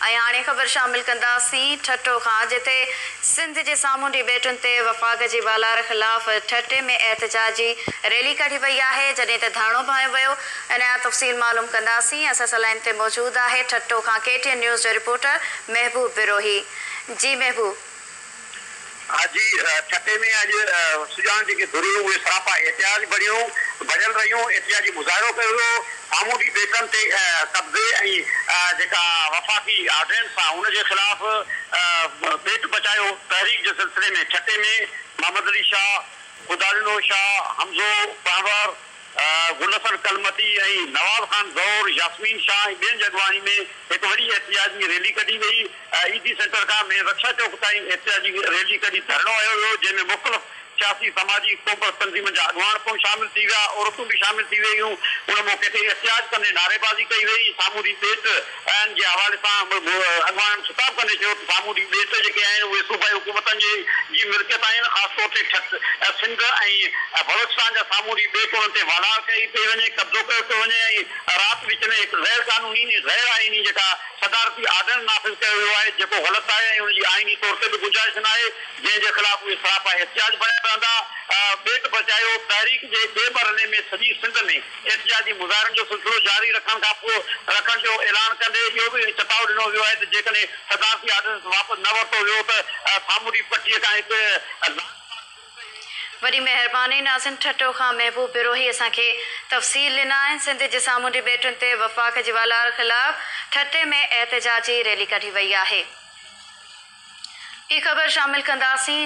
۽ هاڻي خبر شامل ڪنداسين ٺٽو کان جتي سنڌ جي سامونڊي ٻيٽن تي وفاق جي والار خلاف ٺٽي ۾ احتجاجي ريلي ڪڍي وئي آهي جڏهن ته ڌرڻو به هنيو ويو ان جا تفصيل معلوم ڪنداسين اسان سان لائين تي موجود آهي ٺٽو کان ڪي ٽي اين نيوز جو رپورٽر محبوب بروهي جي محبوب. ها جي ٺٽي ۾ اڄ سڄاڻ جيڪي ڌريون اهي سراپا احتجاج بڻيون بڻيل رهيون احتجاجي مظاهرو ڪيو ويو سامونڊي ٻيٽن تي قبضي ۽ جيڪا وفاقي آرڊيننس آ ان جي خلاف ٻيٽ بچايو تحريڪ جي سلسلي ۾ ٺٽي ۾ محمد علي شاهه، خداڏنو شاهه، حمزو پنهور، گل حسن ڪلمتي ۽ نواب خان زئور، ياسمين شاهه ۽ ٻين جي اڳواڻي ۾ هڪ وڏي احتجاجي ريلي ڪڍي وئي. ايڌي سينٽر کان مين رڪشا چوڪ تائين احتجاجي ريلي ڪڍي ڌرڻو هنيو ويو، جنهن ۾ مختلف سياسي، سماجي، قومپرست تنظيمن جا اڳواڻ پڻ شامل ٿي ويا، عورتون به شامل ٿي ويون. ان موقعي تي احتجاج ڪندي نعريبازي ڪئي وئي. سامونڊي ٻيٽ جي حوالي سان اڳواڻن خطاب ڪندي چيو ته سامونڊي ٻيٽ جيڪي آهن اهي صوبائي حڪومتن جي جي ملڪيت آهن، خاص طور تي سنڌ ۽ بلوچستان جا سامونڊي ٻيٽ انهن تي والار ڪئي پئي وڃي، قبضو ڪيو پيو وڃي ۽ رات وچ ۾ هڪ غير قانوني ۽ غير آئيني جيڪا صدارتي آرڊيننس نافذ ڪيو ويو آهي جيڪو غلط آهي ۽ ان جي آئيني طور تي به گنجائش ناهي جنهن جي خلاف اهي سراپا احتجاج بڻيل رهندا. ٻيٽ بچايو تحريڪ جي ٻئي مرحلي ۾ سڄي سنڌ ۾ احتجاجي مظاهرن جو سلسلو جاري رکڻ کان پوء رکڻ جو اعلان ڪندي اهو به چتاء ڏنو ويو آهي ته جيڪڏهن صدارتي آرڊيننس واپس نه ورتو ويو ته سامونڊي پٽي کان هڪ لانگ مارچ شروع ڪئي ويندي. وڏي مهرباني ناظرين ٺٽو کان محبوب بروهي اسان کي تفصيل ڏنا آهن سنڌ جي سامونڊي ٻيٽن تي وفاق جي والار خلاف ٺٽي ۾ احتجاجي ريلي ڪڍي وئي آهي. ٻي خبر شامل ڪنداسين.